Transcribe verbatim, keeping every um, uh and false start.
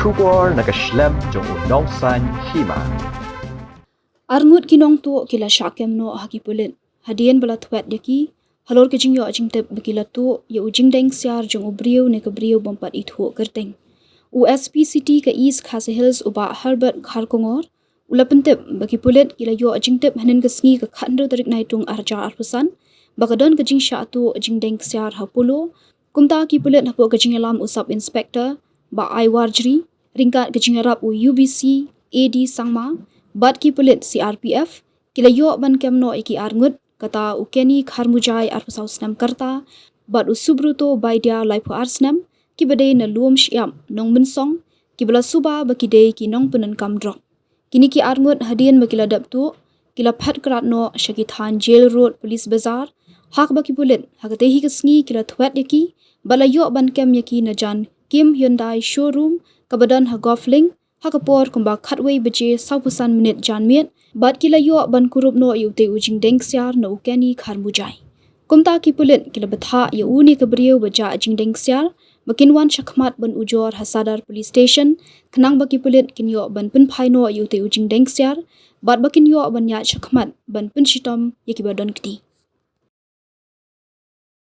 Khubor na ka shlem jong u Nongsaiñ Hima. Arngut ki nongtuh ki la shah kem noh ha ki pulit hadien ba la thwet ïa ki halor ka jingïoh jingtip ba ki la tuh ïa u jingdeng ksiar jong u briew ne ka briew bym pat ithuh kyrteng. U S P City ka East Khasi Hills, u Bah Herbert Kharkongor, u la pyntip ba ki pulit ki la ïoh jingtip hynnin ka sngi, ka khathynriew tarik Naitung arhajar arphew san, ba ka don ka jingshah tuh jingdeng ksiar ha Polo. Kumta ki pulit hapoh ka jingïalam u Sub Inspector Bah Aiwar Jri, ryngkat ka jingïarap u U B C A D Sangma bad ki pulit C R P F, ki la ïoh ban kem noh ïa ki arngut, kata u Kenny Kharmujai, arphew saw snem ka rta, bad u Subroto Baidia, laiphew ar snem, kiba dei na Lum Shyiap, Nongmynsong, kiba la suba ba ki dei ki nongpyndonkam drok. Kine ki arngut hadien ba ki la dep tuh, ki la phet krad noh sha ki thaiñ Jail Road Police Bazar, ha kaba ki pulit ha katei hi ka sngi ki la thwet ïa ki bad la ïoh ban kem ïa ki na jan Kim Hyundai Showroom kaba don ha Golf Link, ha ka por kumba khatwei baje sawphew san minit janmiet, bad ki la ïoh ban kurup noh ïa utei u jingdeng ksiar na u Kenny Kharmujai. Kumta ki pulit ki la bthah ïa une ka briew ba jah jingdeng ksiar ba kin wan shakhmat ban ujor ha Sadar Police Station, khnang ba ki pulit kin ïoh ban pynphai noh ïa utei u jingdeng ksiar bad ba kin ïoh ban ïaid shakhmat ban pynshitom ïa kiba don kti.